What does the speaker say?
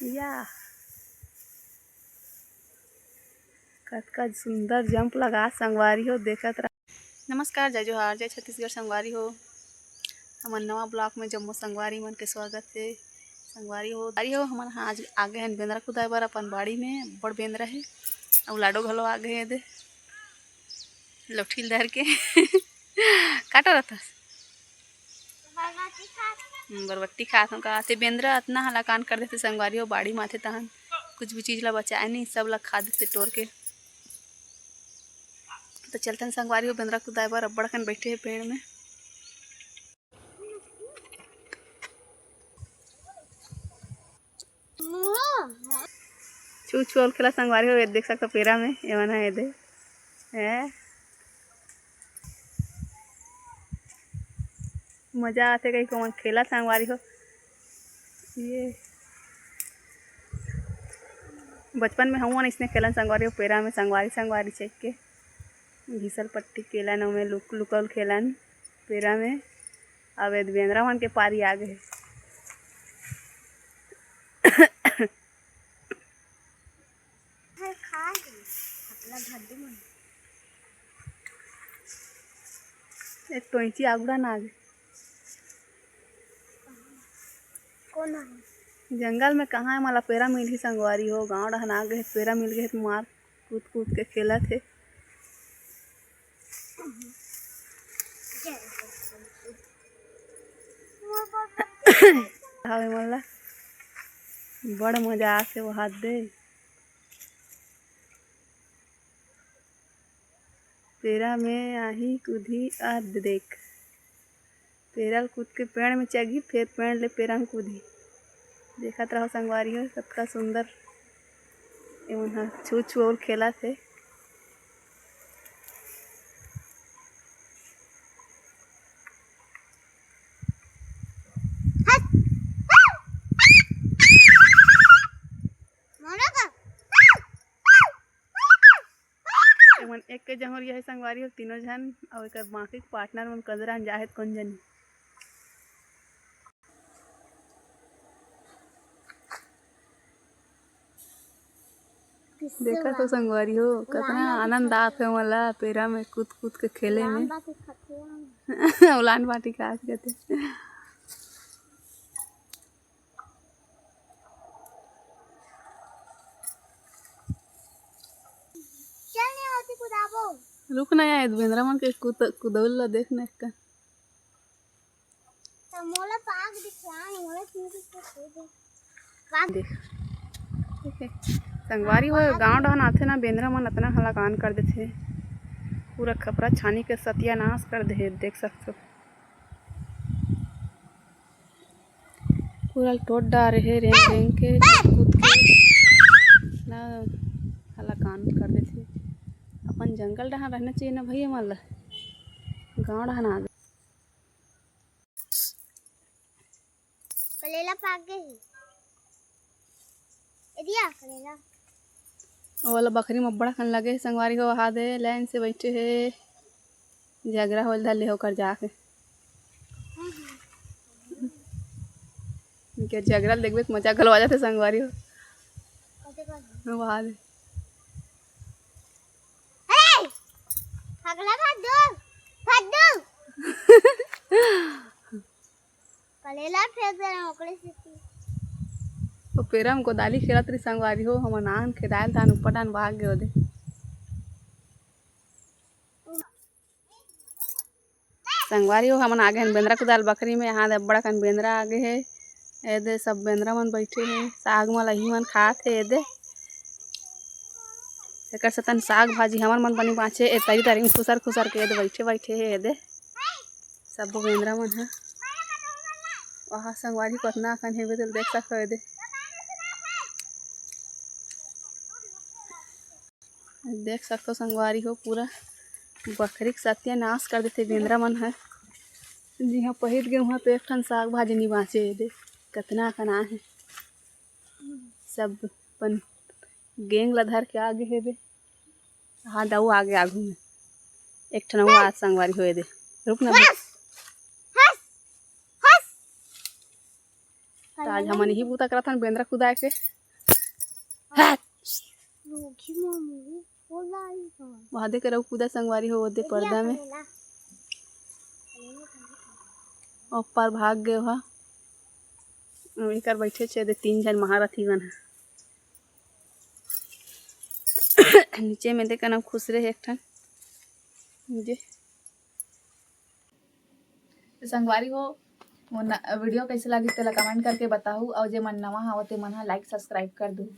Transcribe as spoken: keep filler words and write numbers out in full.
या, कतका सुंदर जंप लगा संगवारी हो, देखत रह। नमस्कार, जय जोहार, जय छत्तीसगढ़ संगवारी हो। हमर नवा ब्लॉग में जम्मो संगवारी मन के स्वागत हे। संगवारी हो, संगवारी हो, हमन ह आज आगे हन बेंदरा कुदाए बर अपन बाड़ी में। बड़ बेंदरा हे, अउ लाडो घलो आगे हे दे, लौठी ल धर के। काटा रहता। हम्म, बरबट्टी खात हूँ का। ते बेंदरा अतना हलाकान कर देथे संगवारी हो, बाड़ी माथे तहन कुछ भी चीज ला बचाए नहीं, सब ला खा देथे टोर के। तो चलथन संगवारी हो, बेंदरा कुदाए बर अब्बड़ अकन बैठे हे पेड़ में। छू छू अउ खेला संगवारी हो, ये देख सकता पेरा में, ये मन है ये दे। है। मजा आथे कहीं को मन खेला संगवारी हो। ये बचपन में हमन इसने खेलन संगवारी हो, पेरा में संगवारी संगवारी चेक के घिसल पट्टी केलन, ओमे लुक लुकल खेलन पेरा में। अब एद बेंदरा मन के पारी आ गए। एक टोंची आगुड़ा ना आगे। कौन है? जंगल में कहाँ है मला पेरा मिलही संगवारी हो, गाँव डहन आ गए, पेरा मिल गए तो मार कूद कूद के खेलत हे। हवे मला बड़ मजा आथे वो हाथ दे। पेरा में आही कूदही आ देख। पेरा ल कूद के पेड़ में चघी, फेर पेड़ ले पेरा में कूदही। देखत रहो संगवारी हो, कतका सुंदर एमन ह छू छू अउ खेलत हे। एमन एक के जहोरिया हे संगवारी हो तीनों झन, अउ एकर बाकी के पार्टनर मन कदरा जाहे कोन जनी। देखा तो संगवारी हो, कतना आनंद आत हे मोला पेरा में कूद कूद के खेले में। उलान बाटी का आज कहते। चल नहीं होती कुदाबो। रुक ना यार, बेंदरा मन के कुद-, कुदौल ला देख ना एक। त मोला पाग दिखला, मोला क्यों दिखला? पाग देख। संगवारी हो, गांव डहन आथे ना, बेंदरा मन अतना हलाकान कर देथे, पूरा खपरा छानी के सत्यानाश कर दे, देख सकथो। पूरा टोट डारे हे, रेंग रेंग के, कूद कूद के ना हलाकान कर देथे। अपन जंगल डहन रहना चाहिए ना भैया, मन ला गांव डहन आ गए। कलेला पाक गए हे। ए दिया कलेला। ओ वाला बखरी में अब्बड़ अकन लगे हे संगवारी हो, वहा दे लाइन से बैठे हे, झगरा होल धर ले ओकर जाके। इनके झगरा ल देखबे त मजा घलो आ जाथे संगवारी हो। कते कर? वहा दे। अरे! हगला भाग दो, भाग दो। कलेला फेंक दे रहा हूँ ओकरे सेती। वो पेरा में गोदाली खेलत रही संगवारी हो, हमन आन खेदायल तान ऊपर डान भाग गए ओदे। संगवारी हो, हमन आगे हन बेंदरा कुदाल बखरी में, यहाँ दे अब्बड़ अकन बेंदरा आगे हे। एदे सब बेंदरा मन बैठे हे, साग मन लही मन खात हे एदे। एकर सतन साग भाजी हमर मन बनी बाँचे, ए तरी तरी में खुसर खुसर के एदे बैठे बैठे हे एदे। सब बेंदरा मन ह। वहाँ संगवारी कतना अकन हेबे तेल देख सकथो एदे। देख सकथो संगवारी हो, पूरा बखरी के सत्यानाश कर देथे बेंदरा मन ह। जिहाँ पहिर गे उहाँ तो एक ठन साग भाजी नी बाँचे एदे, कतना अकन आहे। सब अपन गैंग ला धर के आगे हेबे। हाँ, दऊ आगे आगू में। एक ठन अउ आज संगवारी होए दे। रुक ना, रुक। त आज हमन इही बूता करत हन, बेंदरा कुदाए के। हट! वहां दे के रहू कुदा संगवारी हो, ओदे पर्दा में। ऊपर भाग गए हा। एकर बैठे छे दे तीन झन महारथी मन ह। नीचे में देख ना खुसरे हे एक ठन। मुझे तो संगवारी हो, वो न-, वीडियो कैसे लगी तेला कमेंट करके बताहू, और जे मन नवा हव ते मन ह लाइक सब्सक्राइब कर दू।